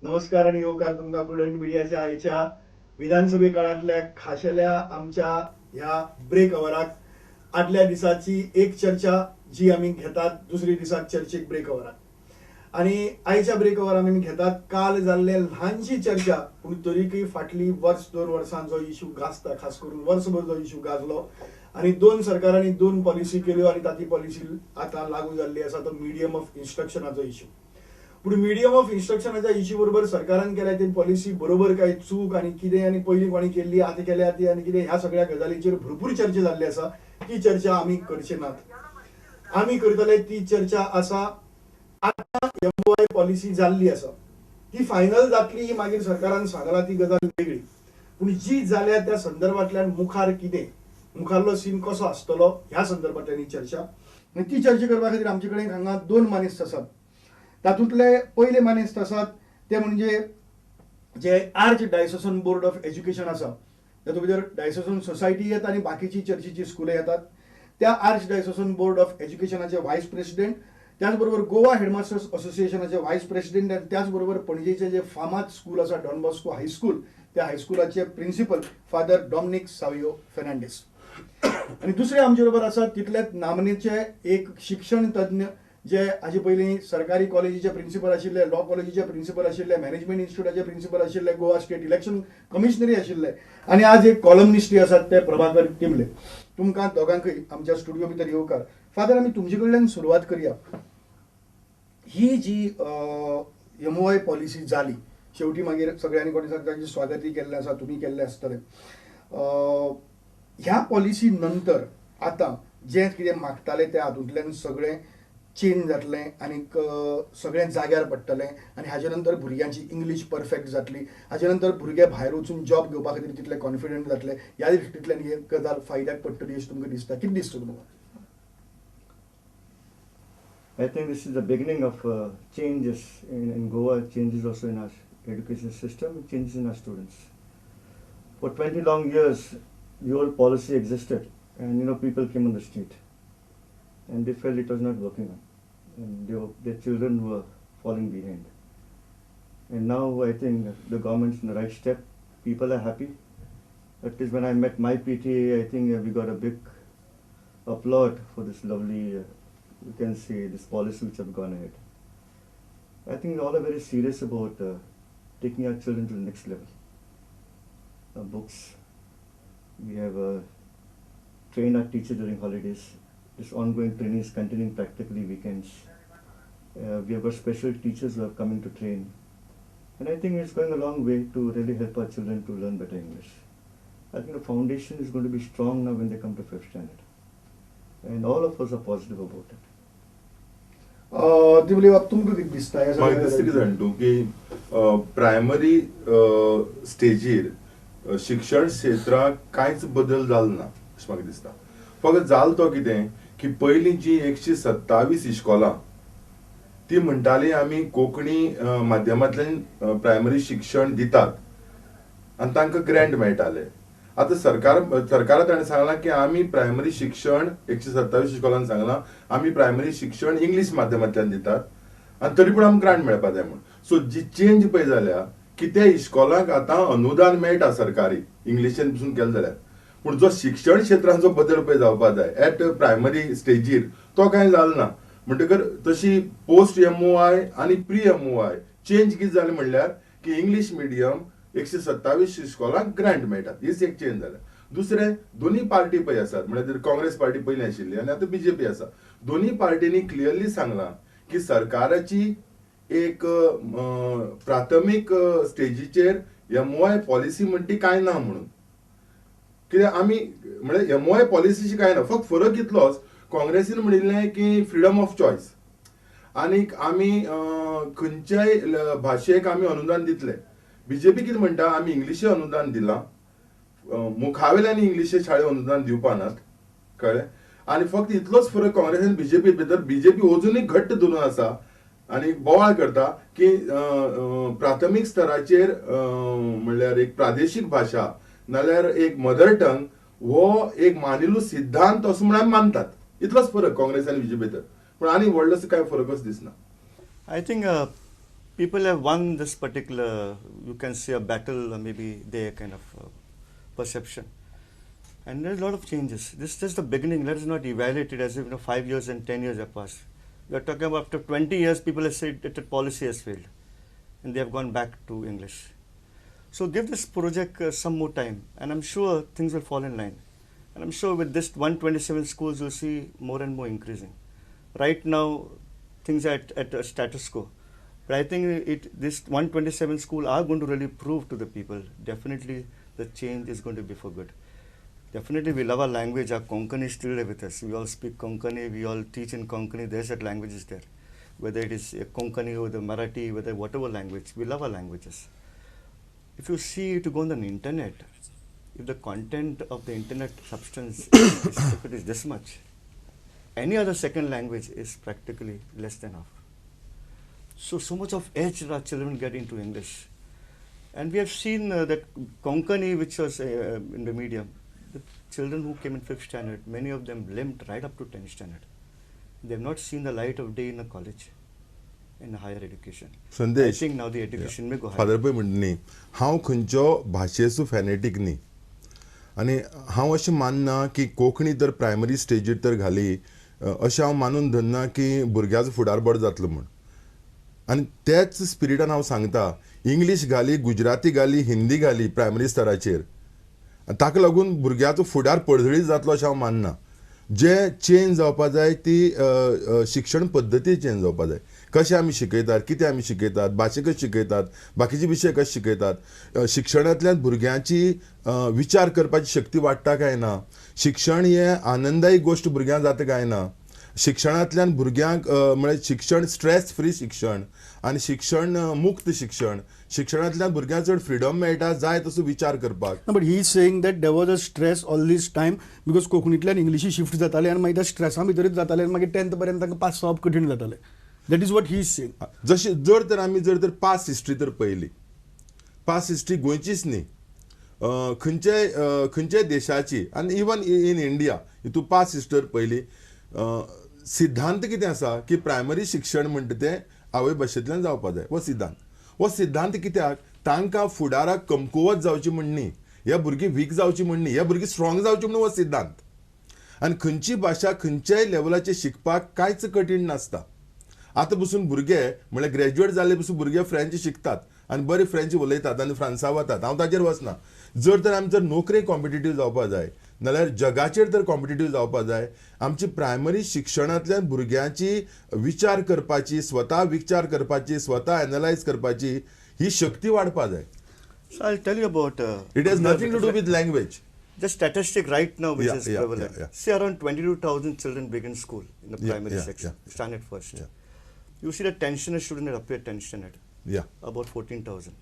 नमस्कार आणि येवकार तुमकां प्रुडंट मिडियाच्या आयच्या विधानसभे काळांतल्या खाशेल्या आमच्या ह्या ब्रेक अवराक. आदल्या दिसाची एक चर्चा जी आमी घेतात दुसरे दिसाक चर्चेक ब्रेक अवराक, आनी आयच्या ब्रेक अवर आमी घेतात काल जाल्ले ल्हानशी चर्चा, पूण तरीकय फाटली वर्स दोन वर्सां जो इशू गाजता, खास करून वर्सभर जो इशू गाजलो आनी दोन सरकारांनी दोन पॉलिसी केल्यो आनी ताची पॉलिसी आतां लागू जाल्ली आसा, तो मिडियम ऑफ इन्स्ट्रक्शनाचो इशू. पूण मिडियम ऑफ इन्स्ट्रक्शनाच्या इश्यू बरोबर सरकारान केल्या ती पॉलिसी बरोबर काय चूक आनी कितें आनी पयलीं कोणी केल्ली आतां केल्या ती आनी कितें, ह्या सगळ्या गजालींचेर भरपूर चर्चा जाल्ली आसा. ती चर्चा आमी करचे नात. आमी करतले ती चर्चा आसा आतां एमओआय पॉलिसी जाल्ली आसा, ती फायनल जातली ही मागीर सरकारान सांगला ती गजाल वेगळी, पूण जी जाल्या त्या संदर्भांतल्यान मुखार कितें, मुखारलो सीन कसो आसतलो ह्या संदर्भांतल्यान ही चर्चा. आनी ती चर्चा करपा खातीर आमचे कडेन हांगा दोन मानेस्त आसात. तातूंतले पयले मानेस्त आसात ते म्हणजे जे archdiocesan board of education आसा, तातूंत भितर डायसोसन सोसायटी येता आनी बाकीची चर्चीची स्कुलां येतात. त्या आर्च डायसोसन बोर्ड ऑफ एज्युकेशनाचे व्हायस प्रेसिडेंट, त्याच बरोबर गोवा हेडमास्टर्स असोसिएशनाचे व्हायस प्रेसिडेंट आनी त्याच बरोबर पणजेचे जे फामाद स्कूल आसा डॉन बॉस्को हायस्कूल, त्या हायस्कुलाचे principal father Dominic Savio Fernandes. आनी दुसरे आमचे बरोबर आसा तितलेच नामनेचे एक शिक्षण तज्ञ, जे हाजे पयलीं सरकारी कॉलेजीचे प्रिन्सिपल आशिल्ले, लॉ कॉलेजीचे प्रिन्सिपल आशिल्ले, मॅनेजमेंट इन्स्टिट्यूटाचे प्रिन्सिपल आशिल्ले, गोवा स्टेट इलेक्शन कमिशनरी आशिल्ले आनी आज एक कॉलमनिस्टूय आसात ते प्रभाकर तिंबले. तुमकां दोगांकय आमच्या स्टुडिओ भितर येवकार. फादर, आमी तुमचे कडल्यान सुरवात करया. ही जी एमओआय पॉलिसी जाली, शेवटी मागीर सगळ्यांनी कोणी ताचें स्वागतूय केल्लें आसा, तुमी केल्लें आसतलें. ह्या पॉलिसी नंतर आतां जें कितें मागताले त्या हातूंतल्यान सगळें चेंज जातलें आनीक सगळें जाग्यार पडटलें आनी हाजे नंतर भुरग्यांची इंग्लीश परफेक्ट जातली, हाजे नंतर भुरगे भायर वचून जॉब घेवपा खातीर तितले कॉन्फिडंट जातले, ह्या दृश्टींतल्यान ही गजाल फायद्याक पडटली अशें तुमकां दिसता? कितें दिसता तुमकां? I think this is the beginning of changes in Goa, changes also in our education system, changes in our students. For 20 long years, the old policy existed and you know, people came on the street and they felt it was not working on, and their children were falling behind. And now I think the government's in the right step, people are happy. At least when I met my PTA, I think we got a big applaud for this lovely, you can see this policy which have gone ahead. I think we all are very serious about taking our children to the next level. Books, we have trained our teachers during holidays. This ongoing training is continuing practically weekends. We have got special teachers who are coming to train. And I think it's going a long way to really help our children to learn better English. I think the foundation is going to be strong now when they come to 5th standard. And all of us are positive about it. Tible बाब, तुमकां कितें दिसता? म्हाका दिसता कितें जाणा तूं की प्रायमरी स्टेजीर शिक्षण क्षेत्राक कांयच बदल जालो ना अशें म्हाका दिसता. फकत जालो तो कितें की पयलीं जी 127 इश्कोलां ती म्हणटाली आमी कोंकणी माध्यमांतल्यान प्रायमरी शिक्षण दितात आनी तांकां ग्रँट मेळटाले. आतां सरकारान ताणें सांगलां की आमी प्रायमरी शिक्षण 127 इश्कोलान सांगलां आमी प्रायमरी शिक्षण इंग्लीश माध्यमांतल्यान दितात आनी तरी पूण आमकां ग्रांट मेळपा जाय म्हूण. सो जी चेंज पळय जाल्या की त्या इश्कोलांक आतां अनुदान मेळटा सरकारी इंग्लिशेन पसून केलें जाल्यार, पूण जो शिक्षण क्षेत्रांचो बदल पळय जावपा जाय एट प्रायमरी स्टेजीर तो कांय जालो ना. म्हणटकर तशी पोस्ट एमओआय आनी प्री एमओआय चेंज कितें जालें म्हणल्यार की इंग्लीश मिडियम 127 इश्कोलांक ग्रांट मेळटात, हीच एक चेंज जाल्या. दुसरें, दोनूय पार्टी पळय आसात, म्हणल्यार काँग्रेस पार्टी पयलीं आशिल्ली आनी आतां बीजेपी आसा, दोनूय पार्टींनी क्लियरली सांगलां की सरकाराची एक प्राथमीक स्टेजीचेर एमओआय पॉलिसी म्हणटी कांय ना म्हणून. कित्याक आमी म्हळ्यार एमओआय पॉलिसीची कांय ना, फक्त फरक इतलोच काँग्रेसीन म्हणिल्लें की फ्रिडम ऑफ चॉयस आनीक आमी खंयच्याय भाशेक आमी अनुदान दितले. बीजेपी कितें म्हणटा आमी इंग्लिशे अनुदान दिलां, मुखावेल्यान इंग्लिशे शाळे अनुदान दिवपा नात, कळ्ळें. आनी फक्त इतलोच फरक काँग्रेस आनी बीजेपी भितर, बीजेपी अजुनूय घट्ट धरून आसा आनी बोवाळ करता की प्राथमीक स्तराचेर म्हणल्यार एक प्रादेशीक भाशा नाल्यार एक मदर टंग हो एक मानिल्लो सिद्धांत असो म्हूण आमी मानतात. इतलोच फरक काँग्रेस आनी बीजेपी भितर, पूण आनी व्हडलोसो कांय फरकच दिसना. I think People have won this particular, you can say, a battle, or maybe their kind of perception. And there's a lot of changes. This is just the beginning. Let us not evaluate it as if 5 years and 10 years have passed. We are talking about after 20 years, people have said that the policy has failed, and they have gone back to English. So give this project some more time, and I'm sure things will fall in line. And I'm sure with this 127 schools, you'll see more and more increasing. Right now, things are at a status quo. But I think this 127 school are going to really prove to the people, definitely the change is going to be for good. Definitely we love our language, our Konkani is still with us. We all speak Konkani, we all teach in Konkani, there's that language is there. Whether it is Konkani or the Marathi, whether whatever language, we love our languages. If you see, to go on the internet, if the content of the internet substance is, if it is this much, any other second language is practically less than half. So much of edge that our children get into English. And we have seen that Konkani, which was in the medium, the children who came in 5th standard, many of them limped right up to 10th standard. They have not seen the light of day in a college, in higher education. Sandesh, I think now the education may go higher. Father पळय म्हणटा न्ही, हांव खंयचो भाशेचो फॅनेटीक न्ही, आनी हांव अशें मानना की कोंकणी तर प्रायमरी स्टेजीर तर घाली अशें हांव मानून धरना की भुरग्याचो फुडार बरो जातलो म्हूण. आनी त्याच स्पिरिटान हांव सांगता, इंग्लीश घाली, गुजराती घाली, हिंदी घाली प्रायमरी स्तराचेर, ताका लागून भुरग्याचो फुडार पडझडीत जातलो अशें हांव मानना. जे चेंज जावपा जाय ती शिक्षण पद्दती चेंज जावपा जाय. कशें आमी शिकयतात, कितें आमी शिकयतात, भाशे कशें शिकयतात, बाकीचे विशय कशे शिकयतात, शिक्षणांतल्यान भुरग्यांची विचार करपाची शक्ती वाडटा काय ना, शिक्षण हें आनंदायी गोश्ट भुरग्यांक जाता काय ना, शिक्षणांतल्यान भुरग्यांक म्हळ्यार शिक्षण स्ट्रेस फ्री शिक्षण आनी शिक्षण मुक्त शिक्षण, शिक्षणांतल्यान भुरग्यांक चड फ्रिडम मेळटा जाय तसो विचार करपाक. But he is saying that there was a stress all this time because कोंकणींतल्यान इंग्लिशी शिफ्ट जाताले आनी मागीर त्या स्ट्रेसा भितरूच जाताले आनी मागीर 10th पर्यंत तांकां पास जावप कठीण जातालें. That is what he is saying. जशें जर तर आमी जर तर पास हिस्ट्री तर पळयली, पास हिस्ट्री गोंयचीच न्ही, खंयच्याय खंयच्याय देशाची आनी इवन इन इंडिया हितून पास हिस्ट्री पळयली, सिद्धांत कितें आसा की प्रायमरी शिक्षण म्हणटा तें आवय भाशेंतल्यान जावपा जाय. हो सिद्धांत, हो सिद्धांत कित्याक तांकां फुडाराक कमकुवत जावची म्हण न्ही, ह्या भुरगीं वीक जावची म्हण न्ही, ह्या भुरगीं स्ट्रॉंग जावची म्हणून हो सिद्धांत. आनी खंयची भाशा खंयच्याय लेवलाचेर शिकपाक कांयच कठीण नासता. आतां पसून भुरगे म्हळ्यार ग्रॅज्युएट जाल्ले पसून भुरगे फ्रेंच शिकतात आनी बरे फ्रेंच उलयतात आनी फ्रांसा वतात. हांव ताचेर वचना. जर तर आमी जर नोकरेक कॉम्पिटिटीव जावपा जाय नाल्यार जगाचेर तर कॉम्पिटिटीव जावपा जाय, आमची प्रायमरी शिक्षणांतल्यान भुरग्यांची विचार करपाची, स्वता विचार करपाची, स्वता एनलायज करपाची ही शक्ती वाडपा जाय. So I'll tell you about it has nothing to do with language. The statistic right now which is prevalent. See, around 22,000 children begin school in the primary section, standard first. You see the 10th standard student that appear 10th standard. About 14,000.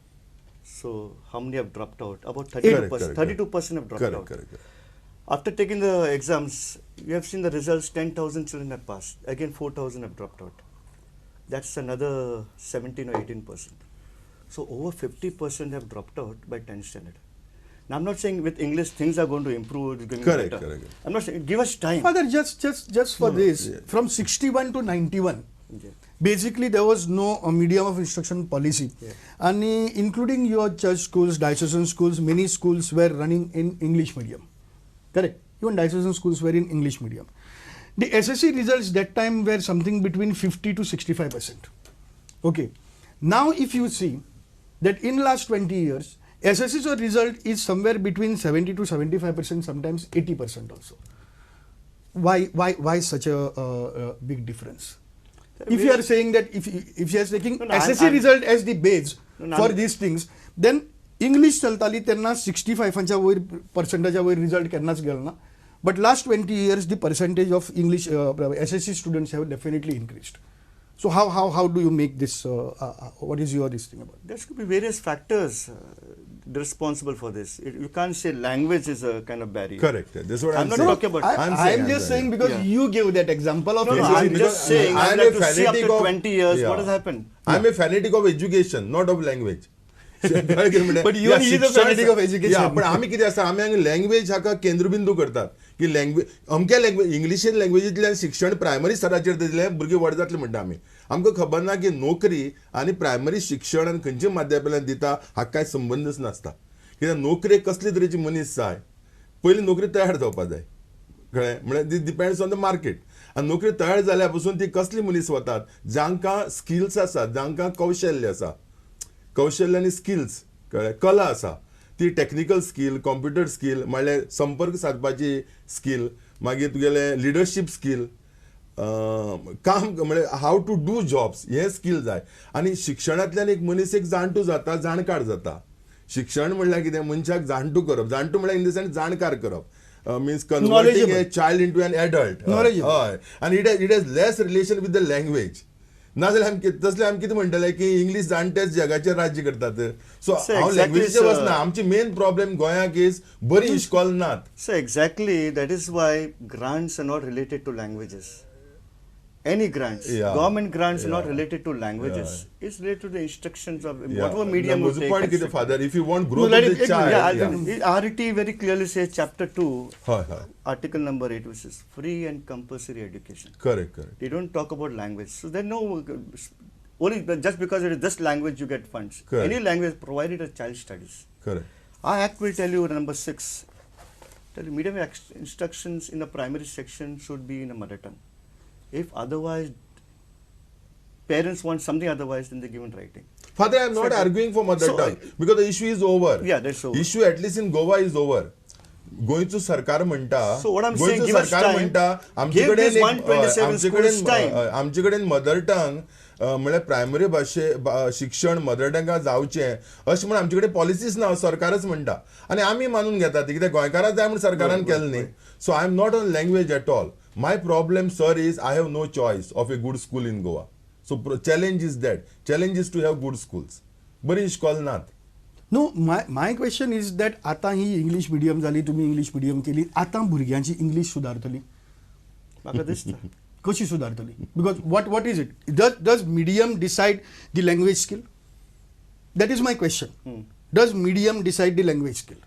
So how many have dropped out? About 32%. 32% have dropped out. Correct. After taking the exams, you have seen the results, 10,000 children have passed. Again, 4,000 have dropped out. That's another 17 or 18%. So over 50% have dropped out by 10th standard. Now, I'm not saying with English things are going to improve. It's going to be better. Correct. I'm not saying, give us time. Father, just for this, from 61 to 91, basically there was no medium of instruction policy. And including your church schools, diocesan schools, many schools were running in English medium. Correct. Even diocesan schools were in English medium. The SSC results that time were something between 50 to 65%. Okay. Now if you see that in last 20 years, SSC's result is somewhere between 70 to 75%, sometimes 80% also. Why such a big difference? If you are saying that if you are taking SSC result as the base for these things, then English चलताली तेन्ना 65 वयर पर्संटाच्या वयर result केन्नाच गेलो ना. But last 20 years the percentage of English SSC students have definitely increased. So how do you make this, what is your this thing about? There could be various factors responsible for this. You can't say language is a kind of barrier. Correct. That's what I'm not saying. Talking about. I'm just saying because you gave that example of. No, I'm just saying. I'm like to see after 20 years what has happened. I'm a fanatic of education, not of language. But you are a fanatic of education. पण आमी कितें आसा, आमी हांगा language हाका केंद्रबिंदू करतात की लँग्वेज अमक्या लँग्वेज इंग्लिशीन लँग्वेजींतल्यान शिक्षण प्रायमरी स्तराचेर दिलें भुरगीं व्हड जातलीं म्हणटा आमी. आमकां खबर ना की नोकरी आनी प्रायमरी शिक्षण आनी खंयच्या माध्यमांतल्यान दिता हाका कांय संबंदच नासता. कित्याक नोकरेक कसले तरेची मनीस जाय, पयली नोकरी तयार जावपा जाय, कळ्ळें? म्हळ्यार दी डिपेंड्स ऑन the market. आनी नोकरी तयार जाल्या पसून ती कसली मनीस वतात, जांकां स्किल्स आसात, जांकां कौशल्य आसा, कौशल्य आनी स्किल्स, कळ्ळें, कला आसा, ती टॅक्निकल स्कील, कॉम्प्युटर स्कील, म्हणल्यार संपर्क सादपाची स्कील, मागीर तुगेलें लिडरशीप स्कील, काम म्हळ्यार how to do jobs हें स्कील जाय. आनी शिक्षणांतल्यान एक मनीस एक जाणटो जाता, जाणकार जाता. शिक्षण म्हणल्यार कितें, मनशाक जाणटो करप, जाणटो म्हणल्यार इन the sense जाणकार करप, means converting a child into an adult. हय, आनी it has less relation with the language. नाजाल्यार आमी तसले आमी कितें म्हणटले की इंग्लीश जाणटेच जगाचेर राज्य करतात. सो हांव लँग्वेजीचेर वचना, आमची मेन प्रॉब्लेम गोंयाक is बरी इश्कोल नात. So exactly that is why grants are not related to languages. Any grants, government grants are not related to languages. It's related to the instructions of whatever medium you take. Point कितें father, if you want growth of the child. RT very clearly says chapter 2, article number 8, which is free and compulsory education. Correct, correct. They don't talk about language. So they know only just because it is this language you get funds. Correct. Any language provided a child studies. Correct. Our act will tell you number 6, tell you medium instructions in the primary section should be in a mother tongue. If otherwise, parents want something otherwise, then they give in writing. Father, I am not arguing for mother tongue because the issue is over. Yeah, that's over. Issue at least in Goa is over. गोंयचो सरकार म्हणटा, गोंयचो सरकार म्हणटा आमचे कडेन mother tongue म्हळ्यार primary भाशे शिक्षण मदर टंगा जावचें अशें म्हण आमचे कडेन पॉलिसीच ना, सरकारच म्हणटा आनी आमी मानून घेतात कित्याक गोंयकारां जाय म्हूण सरकारान केलें न्ही. So I am not on language at all. My problem, sir, is I have no choice of a good school in Goa. So challenge is that. Challenge is to have good schools. बरी इश्कोल नात. No, my question is that आतां ही English medium जाली, तुमी English medium केली, आतां भुरग्यांची English सुदारतली? म्हाका दिसता. कशी सुदारतली? Because what is it? Does medium decide the language skill? That is my question. Does medium decide the language skill?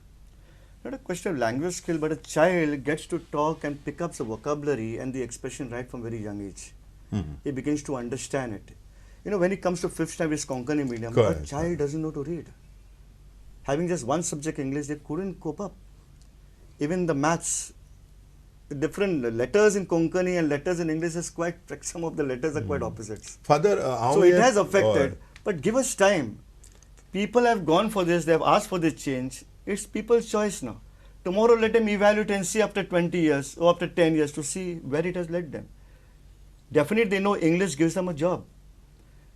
Not a question of language skill, but a child gets to talk and pick up the vocabulary and the expression right from very young age. He begins to understand it. You know, when it comes to fifth standard, it's Konkani medium. Correct. A child doesn't know to read. Having just one subject English, they couldn't cope up. Even the maths, different letters in Konkani and letters in English is quite, some of the letters are quite opposites. Father, so it has affected, but give us time. People have gone for this, they have asked for this change. It's people's choice now. Tomorrow let them evaluate and see after 20 years or after 10 years to see where it has led them. Definitely they know English gives them a job.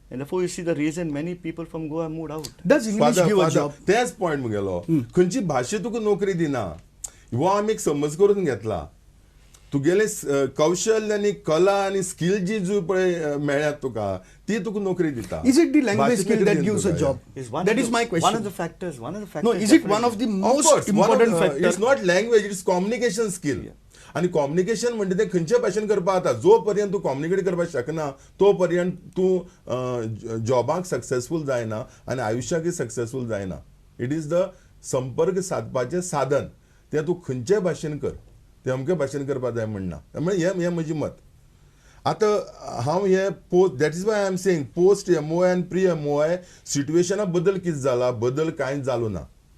And therefore you see the reason many people from Goa moved out. Does English give a job? तेच point मुगेलो. खंयची भाशे तुका नोकरी दिना हो आमी एक समज करून घेतला. तुगेले कौशल्य आनी कला आनी स्किल जी जी पळय मेळ्ळ्यात तुका ती तुका नोकरी दिता. Is it the language skill that gives a job? That is my question. One of the factors. One of the factors. No, is it one of the most important factors? It's not language, it's communication skill. आनी communication म्हणटा तें खंयच्या भाशेन करपा जाता. जो पर्यंत तूं कॉम्युनिकेट करपाक शकना तो पर्यंत तूं जॉबाक सक्सेसफूल जायना आनी आयुश्याकय सक्सेसफूल जायना. It is the संपर्क सादपाचें साधन, तें तूं खंयच्याय भाशेन कर, तें अमके भाशेन करपाक जाय म्हणना. म्हणल्यार हें म्हजें मत. आतां हांव हें post, that is why I am saying post MOI आनी प्री MOI सिट्युएशना बदल कितें जाला, बदल कांय जालो ना.